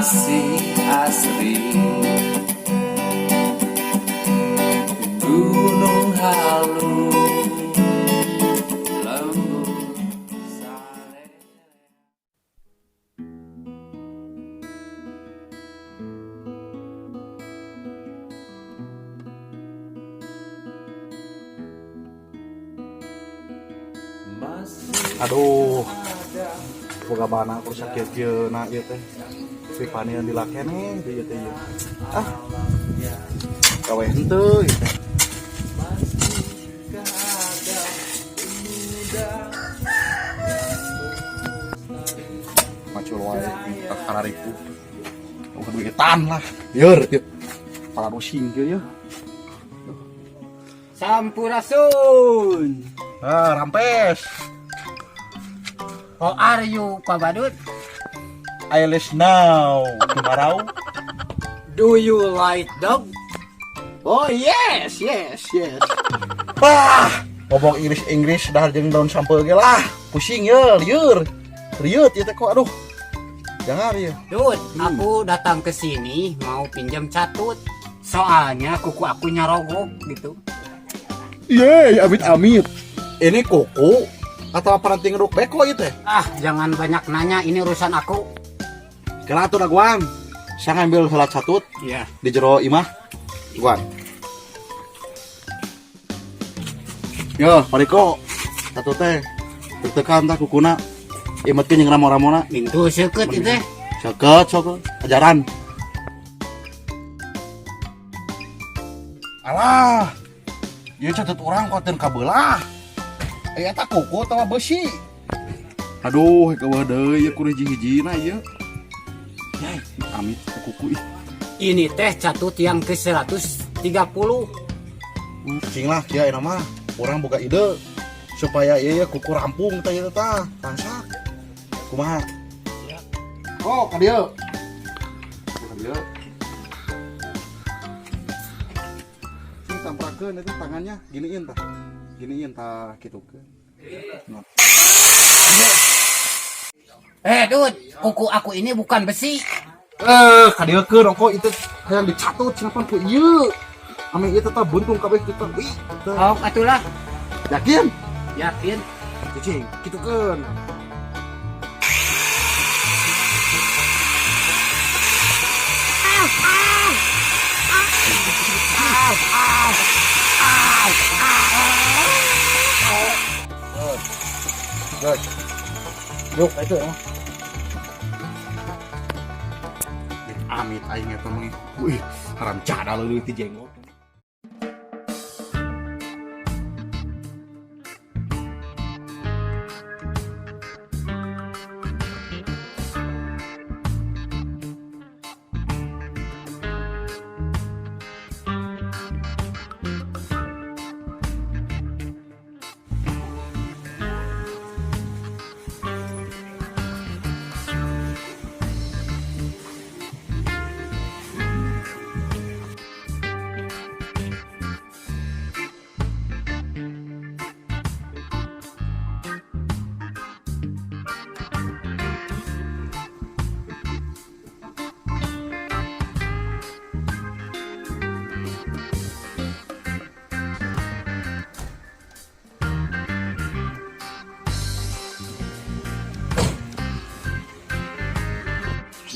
Masih asri. Gunung Halu, lembut saleh. Masih Aduh, ada boga bana aku sakit kieu na ieu teh. Pipaneun dilakene ieu teh ieu. Ah, gawe henteu ieu teh. Masihkah ada pemuda yang berlestari Macul wae karariku. Euweuh duitan lah. Yer, ieu. Pala pusing kieu ye. Sampurasun. Ah, rampes. How are you, Pak Badut? I list now. Tomorrow. Do you like dog? Oh yes, yes, yes. Wah, ngomong Inggris Inggris dahar jeung daun sampeu ge lah. Pusing ye, lieur. Rieut ieu teh kok, aduh. Jangan ya. Dud, aku datang ke sini mau pinjam catut. Soalnya kuku aku nyarogok gitu. Yeay, amit amit. Ini kuku atau paranti ngeruk beko ieu teh? Ah, jangan banyak nanya, ini urusan aku. Kena atuh daguan. Saya ngambil heula catut Iya. di jero imah. Guan. Yo, pariko. Catut teh. Tekan tah kukuna. Imetkeun jeung ramo-ramona. Mintu seukeut itu teh. Seket, sok ajaran. Alah, ieu catut urang kuateun kabelah. Aya eta kuku atawa besi. Aduh, euweuh deui ieu kudu hiji-hijina ieu. Yai, amit kuku ih. Ini teh catut yang ke 130. Cing lah kieu ayeuna mah urang boga ide supaya ieu ieu kuku rampung teh ieu tah, tangsak. Kumaha? Oh, ka dieu. Ka dieu. Sing tamprakeun itu tangannya, giniin tah. Giniin tah kitukeun. Nah. Eh, Dud, kuku aku ini bukan besi. Eh, ka dieu keun ongko itu hayang dicatut cenah pan ku ieu. Ame ieu tetap buntung kabeh kitu. Wih, tah. Oh, atulah. Yakin? Yakin. Cicing, kitukeun. Good. Yuk, itu ya. Amit aing eta mah. Wih, haram jadah leuleut ti jenggot.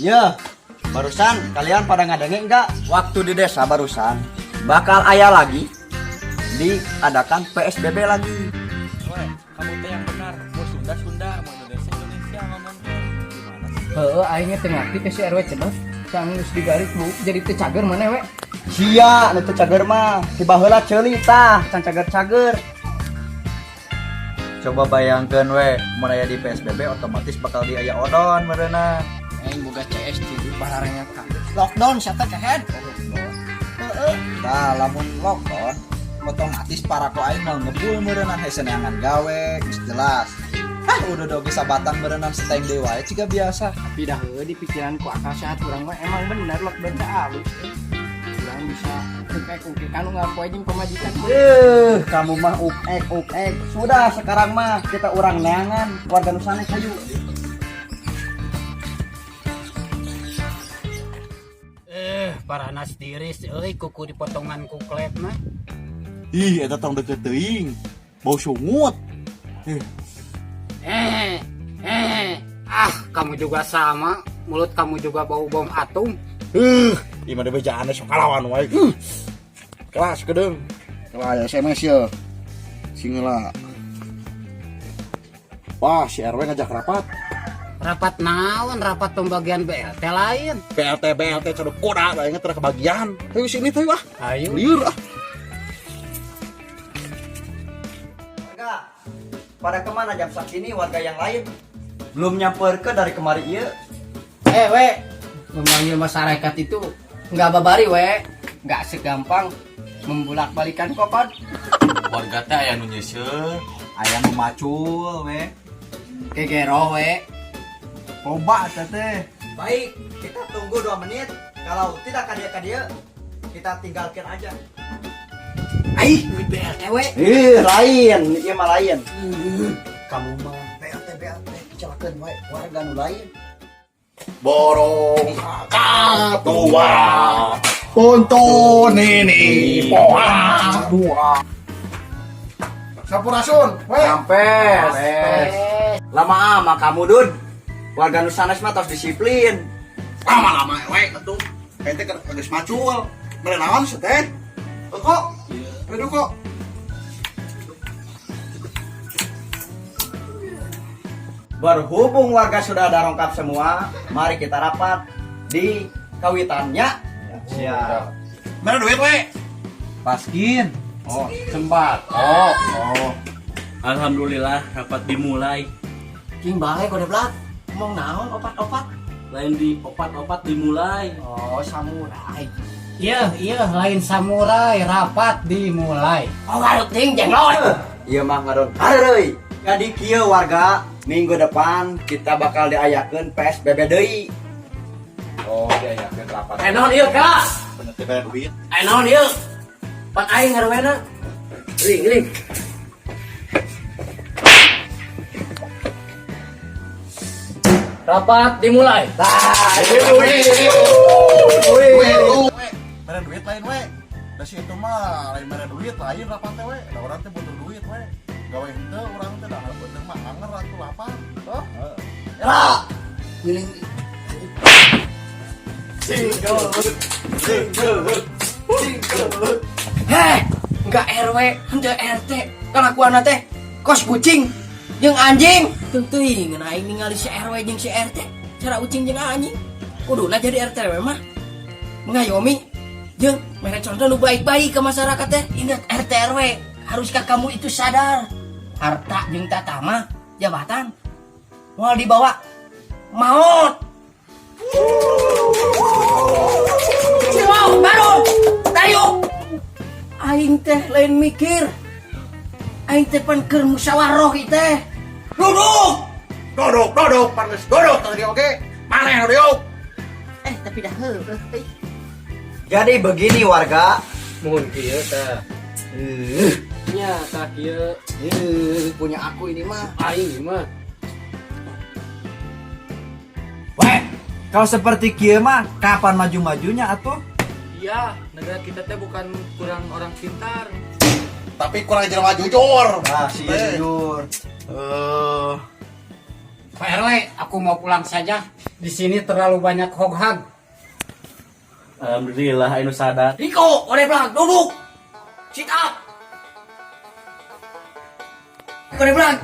Ya, barusan kalian pada ngadenge enggak? Waktu di desa barusan bakal aya lagi diadakan PSBB lagi. Weh, kamu teh yang benar. Mau Sunda Sunda, mau Indonesia Indonesia ngomong teh. Gimana sih? Heeh, aing teh ngarti ke si RW cenah. Sang geus digaris bu, jadi teu cager maneh we. Sia, nu teu cager mah, ti baheula ceuli tah, can cager-cager. Coba bayangkeun we, mun aya di PSBB otomatis bakal di aya odon meureunna. Aing boga CS tilu balarenya kabeh. Lockdown siapa kehed? Heeh. Tah, lamun lockdown otomatis para ko aing mau ngebul meureunna hese neangan gawe, geus jelas. Hah, udah doge sabatang meureunna seteng deui wae ciga biasa. Tapi dah heueuh di pikiran ku akal sehat urang mah emang bener lockdown teh alus. Urang bisa ungkek-ungkekan unggal poe jeung pamajikan. Kamu mah uk-ek uk-ek. Sudah sekarang mah kita urang neangan warga nu sanes hayu. Panas tiris euy, kuku dipotongan ku klep mah. Ih, eta tong deket teuing. Bau sungut. Eh, Eh, eh, ah, kamu juga sama. Mulut kamu juga bau bom atom. Ieu mah bejaan sok kalawan wae. Kelas kedeung. Kelas SMS ya. Sing heula. Wah, si RW ngajak rapat. Rapat naon? Rapat pembagian BLT lain. BLT BLT ceduk kuda aing teh kebagian. Ayo sini tuh ah. Ayo. Liur ah. Warga, pada kemana jam segini warga yang lain? Belum nyamper ke dari kemari iya. Eh, we, memanggil masyarakat itu nggak babari, we. Nggak segampang membulak-balikan kokon. Warga teh aya nu nyeuseul. Ayam memacul, we. Kegero, we. Loba teteh. Baik, kita tunggu 2 menit. Kalau tidak kadia-kadia, kita tinggalkan aja. Aih, duit BLT, we. Ih, lain, iya mah lain. Kamu mah BLT BLT kecelakaan we warga nu lain. Borong kakak tua. Untuk nini poa dua. Sampurasun, we. Rampes. Lama ama kamu, Dud. Warga nu sanes mah tos disiplin. Lama-lama we atuh. Ente keur geus macul. Mere naon sih teh? Kok? Aduh kok. Berhubung warga sudah ada rongkap semua, mari kita rapat di kawitannya. Siap. Mere duit we. Paskin. Oh, sembako. Oh. Alhamdulillah rapat dimulai. Cing bae kode blak. Ngomong naon opat-opat. Lain di opat-opat dimulai. Oh, samurai. Iya, lain samurai, rapat dimulai. Oh, garuk ting jenglot. Iya mah ngadon. Hareuy. Jadi kieu warga, minggu depan kita bakal diayakeun PSBB deui. Oh, diayakeun rapat. Eh, naon ieu, Kak? Bener teh mere duit. Eh, naon ieu? Pan aing ngarwena. Ring, ring. Rapat dimulai. Duit lu. We, mere duit lain we. Da si itu mah lain mere duit lain rapat teh we. Da urang teh butuh duit we. Gawe henteu urang teh da bener mah anger atuh lapar. Heuh. Era. Giling. Heh, enggak RW, henteu RT. Kalakuan teh kos kucing jeung anjing. Teu teuing aing ningali si RW jeung si RT. Cara ucing jeung anjing. Kuduna jadi RT RW mah mengayomi jeung mere contoh nu baik-baik ke masyarakat teh. Ingat RT RW, haruskah kamu itu sadar harta jeung tata mah jabatan moal dibawa maut. Wow, baru, tayo. Aing teh lain mikir. Aing teh pan keur musyawarah ieu teh. Duduk. Dodok, dodok, panas dodok tadi oge. Maneh nu diuk? Eh, tapi dah heueuh euy. Jadi begini warga. Mun kieu teh. Nya tah kieu. Punya aku ini mah. Aing mah. Weh, kalau seperti kieu mah kapan maju-majunya atuh? Iya, negara kita teh bukan kurang orang pintar. Tapi kurang jelema jujur. Ah, sih jujur. Eh, Pak RW, aku mau pulang saja. Di sini terlalu banyak hoghag. Alhamdulillah anu sadar. Riko, oleh belang, duduk. Sit up. Oleh belang.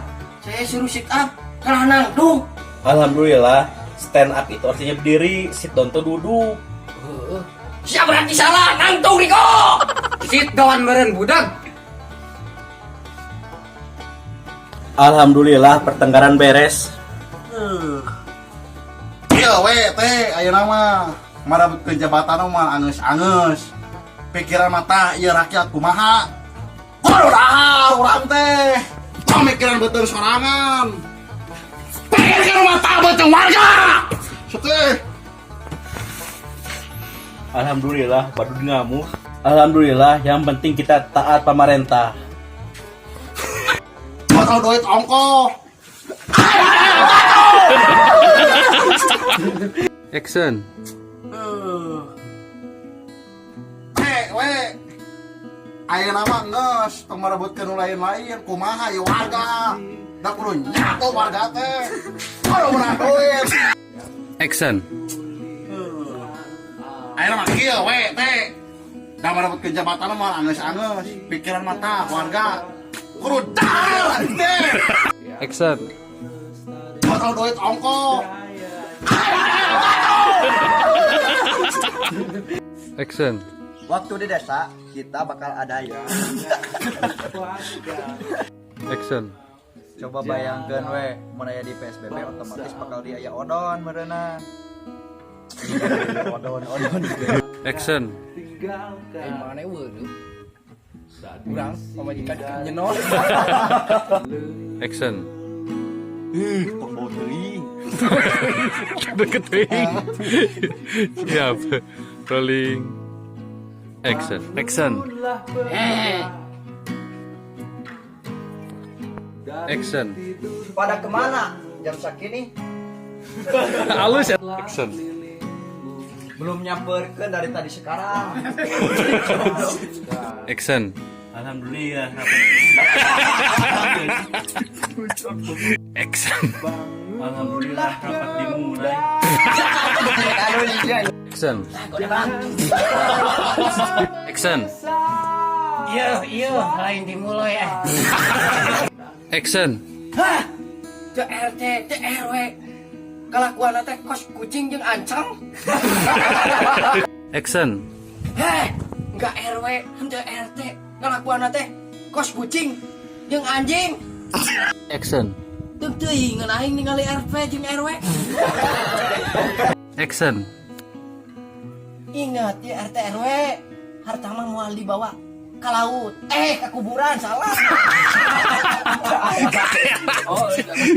Saya suruh sit up. Kalah nangtung. Alhamdulillah, stand up itu artinya berdiri, sit down tuh duduk. Siapa berarti salah? Nangtung Riko. Sit down meren budak. Alhamdulillah pertengkaran beres. Iya we teh ayeuna mah marebutkeun jabatan mah angeus-angeus. Pikiran mata ieu rakyat kumaha? Kudu dahar urang teh. Pamikiran beuteung sorangan. Pikirkeun mata beuteung warga. Seteh. Alhamdulillah baru ngamuk. Alhamdulillah yang penting kita taat pemerintah. Bakal duit ongkoh. Action. we. Ayeuna mah geus tong merebutkeun nu lain-lain, kumaha ieu warga. Da kudu nyato warga teh. Kudu menang duit. Action. Ayeuna mah kieu we teh. Da merebutkeun jabatan mah anggeus-anggeus, pikiran mata warga. Kudu dar teh. Action. Botol duit ongko. Action. Waktu di desa kita bakal ada ya. Action. Coba bayangkan we, mun aya di PSBB otomatis bakal di aya odon meureunan. Odon odon. Action. Eh, mana eueuh. Urang pamajikan nyenol. Action. Ih, tong bau teuing. Deket teuing. Siap. Rolling. Action. Action. Action. Pada kemana? Jam segini Halus ya. Action. belum nyamperkeun dari tadi sekarang. Action. Alhamdulillah. Action. Alhamdulillah rapat dimulai. Action. Action. Iya, iya, lain dimulai eh. Action. Hah? Teu RT, teu RW. Kalakuan teh kos kucing jeung ancang. Action. Heh, enggak RW, henteu RT. Kalakuan teh kos kucing jeung anjing. Action. Teu teuing aing ningali RT jeung RW. Action. Ingat ya RT RW, harta mah moal dibawa ke laut. Eh, ke kuburan salah.